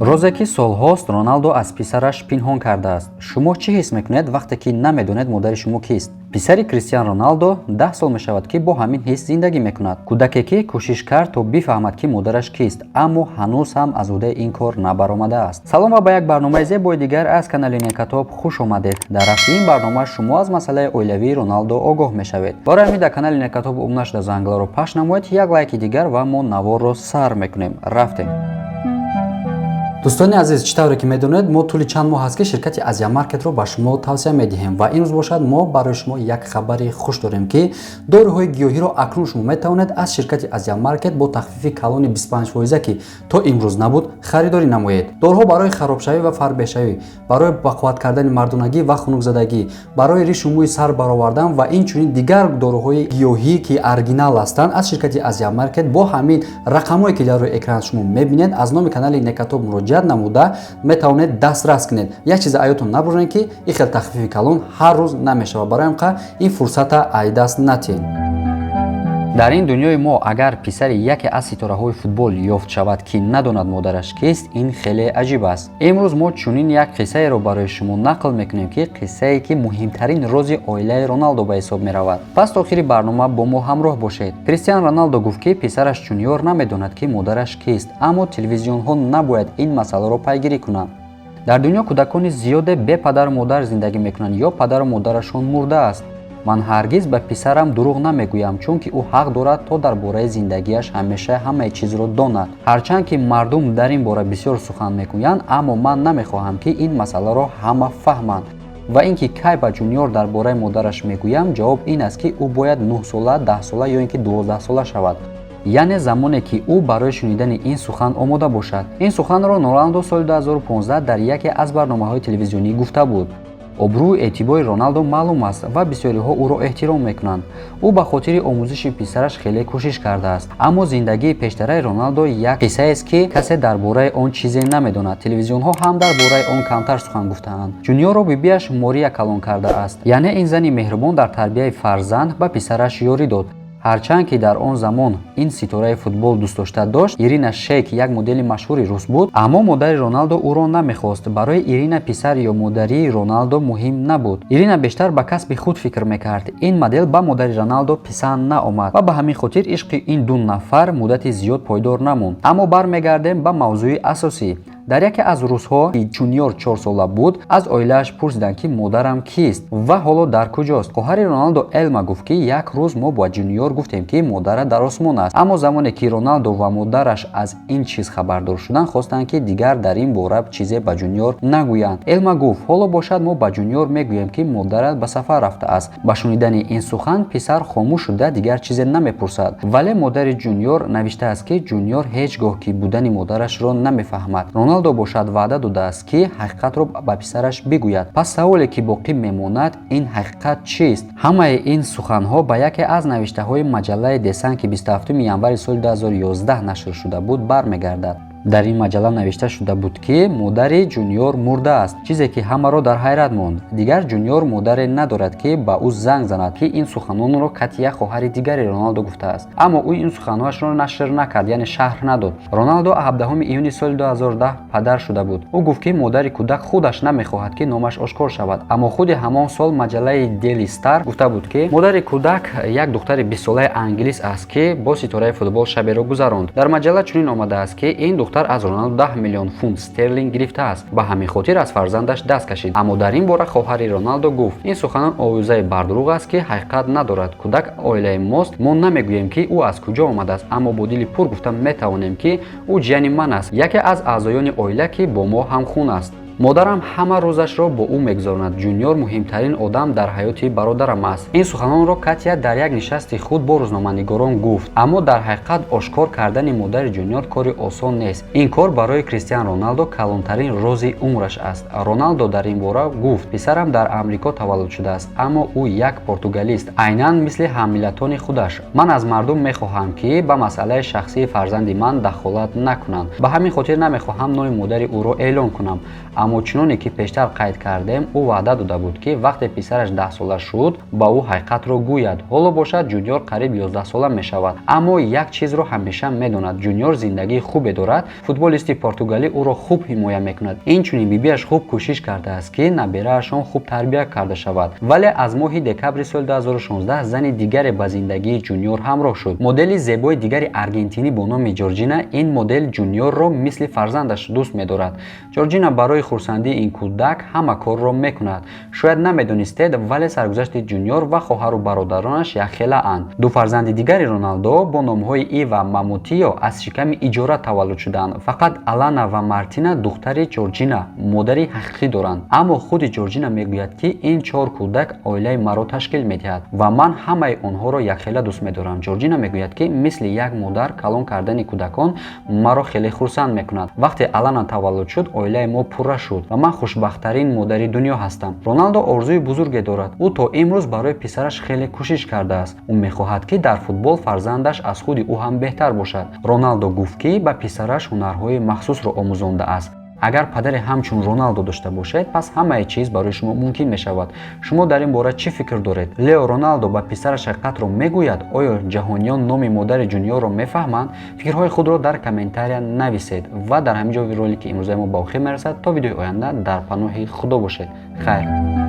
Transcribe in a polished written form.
Розе ки солҳост Роналдо аз писараш пинҳон кардааст. Шумо чӣ ҳис мекунед, вақте ки намедонед, модари шумо кист? Писари Кристиан Роналдо 10 сол мешавад, ки бо ҳамин ҳис зиндагӣ мекунад. Кӯдаке, ки кӯшиш кард, то бифаҳмад, ки модараш кист, аммо ҳанӯз ҳам аз ӯҳдаи ин кор набаромадааст. Салом ва ба як барномаи зебои дигар аз канали Некатоб хуш омадед. Дар рафти ин барнома шумо аз масъалаи оилавии Роналдо огоҳ мешавед. Барои ҳамин дар канали Некатоб обуна шуда, зангларо пахш намоед. Як лайки дигар, ва мо наворро сар мекунем. Рафтем. Дӯстони азиз, чӣ тавре ки медонед, мо тӯли чанд моҳ аст, ки ширкати Азия Маркетро ба шумо тавсия медиҳем, ва имрӯз бошад, мо барои шумо як хабари хуш дорем, ки доруҳои гиёҳиро акнун шумо метавонед аз ширкати Азия Маркет бо тахфифи калони 25 фоиза, ки то имрӯз набуд, харидорӣ намоед. Доруҳо барои харобшавӣ ва фарбешавӣ, барои бақувват кардани мардонагӣ ва хунукзадагӣ, барои ришу мӯи сар баровардан ва инчунин дигар доруҳои гиёҳӣ, ки оригинал ҳастанд, аз ширкати Азия Маркет бо ҳамин рақамҳое, ки дар рӯи экран шумо мебинед, аз номи канали Некатоб муроҷиат намуда метавонед дастрас кунед. Як чиза аётон набуред, ки ин хел тахфифи калон ҳар рӯз намешавад. Барои ҳамқа ин фурсата ай даст натиҳед. Дар ин дунёи мо агар писари яке аз ситораҳои футбол ёфт шавад, ки надонад модараш кист, ин хеле аҷиб аст. Имрӯз мо чунин як қиссаеро барои шумо нақл мекунем, ки қиссае, ки муҳимтарин рози оилаи Роналдо ба ҳисоб меравад. Пас то охири барнома бо мо ҳамроҳ бошед. Кристиан Роналдо гуфт, ки писараш Ҷуниор намедонад, ки модараш кист, аммо телевизионҳо набояд ин масъаларо пайгирӣ кунанд. Дар дунё кӯдакони зиёде бе падару модар зиндагӣ мекунанд ё падару модарашон мурдааст. Ман ҳаргиз ба писарам дурӯғ намегӯям, чунки ӯ ҳақ дорад, то дар бораи зиндагиаш ҳамеша ҳамаи чизро донад. Ҳарчанд ки мардум дар ин бора бисёр сухан мегӯянд, аммо ман намехоҳам, ки ин масъаларо ҳама фаҳманд. Ва ин ки кай ба Ҷуниор дар бораи модараш мегӯям, ҷавоб ин аст, ки ӯ бояд 9-сола, 10-сола ё ин ки 12-сола шавад, яъне замоне ки ӯ барои шунидани ин сухан омода бошад. Ин суханро Роналдо соли 2015 дар яке аз барномаҳои телевизионӣ гуфта буд. Обрӯю эътибори Роналдо маълум аст ва бисёриҳо ӯро эҳтиром мекунанд. Ӯ ба хотири омӯзиши писараш хеле кӯшиш кардааст, аммо зиндагии пештараи Роналдо як қиссаест, ки касе дар бораи он чизе намедонад. Телевизионҳо ҳам дар бораи он камтар сухан гуфтаанд. Ҷуниорро бибиаш Мория калон кардааст, яъне ин зани меҳрубон дар тарбияи фарзанд ба писараш ёрӣ дод. Ҳарчанд ки дар он замон ин ситораи футбол дӯстдошта дошт, Ирина Шейк, як модели машҳури рус буд, аммо модари Роналдо ӯро намехост. Барои Ирина писар ё модарии Роналдо муҳим набуд. Ирина бештар ба касби худ фикр мекард. Ин модел ба модари Роналдо писанд наомад ва ба ҳамин хотир ишқи ин ду нафар муддати зиёд пойдор намонд. Аммо бармегардем ба мавзӯи асосӣ. Дар яке аз рӯзҳо, ки Ҷуниор 4-сола буд, аз оилааш пурсиданд, ки модарам кист ва ҳоло дар куҷост. Хоҳари Роналдо Элма гуфт, ки як рӯз мо ба Ҷуниор гуфтем, ки модарат дар осмон аст. Аммо замоне ки Роналдо ва модараш аз ин чиз хабардор шуданд, хостанд, ки дигар дар ин бора чизе ба Ҷуниор нагӯянд. Элма гуфт: «Ҳоло бошад, мо ба Ҷуниор мегӯем, ки модарат ба сафар рафтааст. Ба шунидани ин сухан писар хомӯш шуда, дигар чизе намепурсад. Вале модари Ҷуниор навиштааст, ки Ҷуниор ҳеҷ гоҳ ки будани модарашро намефаҳмад. Роналдо бошад, ваъда додааст, ки ҳақиқатро ба писараш бигӯяд. Пас саволе, ки боқӣ мемонад, ин ҳақиқат чист? Ҳамаи ин суханҳо ба яке аз навиштаҳои маҷаллаи Десан, ки 27 январи соли 2011 нашр шуда буд, бармегардад. Дар ин маҷалла навишта шуда буд, ки модари Ҷуниор мурдааст, чизе ки ҳамаро дар ҳайрат монд. Дигар Ҷуниор модаре надорад, ки ба ӯ занг занад, ки ин суханонро Катия, хоҳари дигари Роналдо, гуфтааст. Аммо ӯ ин суханҳояшро нашр накард, яъне шарҳ надод. Роналдо 17 июни соли 2010 падар шуда буд. Ӯ гуфт, ки модари кӯдак худаш намехоҳад, ки номаш ошкор шавад. Аммо худи ҳамон сол маҷаллаи Дели Стар гуфта буд, ки модари кӯдак як духтари 20-солаи англис аст, ки бо ситораи футбол шаберо гузаронд. Дар маҷалла чунин омадааст, ки ин духтар аз Роналдо 10 миллион фунт стерлинг гирифтааст, ба ҳамин хотир аз фарзандаш даст кашид. Аммо дар ин бора хоҳари Роналдо гуфт: «Ин суханон овозаи бардурӯғ аст, ки ҳақиқат надорад. Кӯдак оилаи мост. Мо намегӯем, ки ӯ аз куҷо омадааст, аммо бо дили пур гуфта метавонем, ки ӯ ҷияни ман аст, яке аз аъзоёни оила, ки бо мо ҳамхун аст. Модарам ҳама рӯзашро бо ӯ мегузаронад. Ҷуниор муҳимтарин одам дар ҳаёти бародарам аст». Ин суханонро Катя дар як нишасти худ бо рӯзноманигорон гуфт. Аммо дар ҳақиқат ошкор кардани модари Ҷуниор кори осон нест. Ин кор барои Кристиан Роналдо калонтарин рози умраш аст. Роналдо дар ин бора гуфт: «Писарам дар Амрико таваллуд шудааст, аммо ӯ як португалист, айнан мисли ҳаммиллатони худаш. Ман аз мардум мехоҳам, ки ба масъалаи шахсии фарзанди ман дахолат накунанд. Ба ҳамин хотир намехоҳам номи модари ӯро эълон кунам. Аммо Аммо чуноне ки пештар қайд кардем, ӯ ваъда дода буд, ки вақте писараш 10-сола шуд, ба ӯ ҳақиқатро гӯяд. Ҳоло бошад, Ҷуниор қариб 11-сола мешавад, аммо як чизро ҳамеша медонад: Ҷуниор зиндагии хубе дорад. Футболисти португалӣ ӯро хуб ҳимоя мекунад. Инчунин бибиаш хуб кӯшиш кардааст, ки набераашон хуб тарбия карда шавад. Вале аз моҳи декабри соли 2016 зани дигаре ба зиндагии Ҷуниор ҳамроҳ шуд, модели зебои дигари аргентинӣ бо номи Ҷорҷина. Ин модел Ҷуниорро мисли фарзандаш дӯст медорад. Ҷорҷина барои хурсандии ин кӯдак ҳама корро мекунад. Шояд намедонистед, вале саргузашти Ҷуниор ва хоҳару бародаронаш якхелаанд. Ду фарзанди дигари Роналдо бо номҳои Ива, Мамутио аз шиками иҷора таваллуд шуданд. Фақат Алана ва Мартина, духтари Ҷорҷина, модари ҳақиқӣ доранд. Аммо худи Ҷорҷина мегӯяд, ки ин чор кӯдак оилаи маро ташкил медиҳад ва ман ҳамаи онҳоро якхела дӯст медорам. Ҷорҷина мегӯяд, ки мисли як модар калон кардани кӯдакон маро хеле хурсанд мекунад. Вақте Алана таваллуд шуд, оилаи мо пурра шуд ва ман хушбахттарин модари дунё ҳастам. Роналдо орзуи бузурге дорад. Ӯ то имрӯз барои писараш хеле кӯшиш кардааст. Ӯ мехоҳад, ки дар футбол фарзандаш аз худи ӯ ҳам беҳтар бошад. Роналдо гуфт, ки ба писараш ҳунарҳои махсусро омӯзондааст. Агар падаре ҳамчун Роналдо дошта бошед, пас ҳамаи чиз барои шумо мумкин мешавад. Шумо дар ин бора чӣ фикр доред? Лео Роналдо ба писараш ҳақиқатро мегӯяд? Оё ҷаҳониён номи модари Ҷуниорро мефаҳманд? Фикрҳои худро дар комментария нависед. Ва дар ҳамин ҷо ролики имрӯзаи мо ба охир мерасад. То видеои оянда дар паноҳи Худо бошед. Хайр.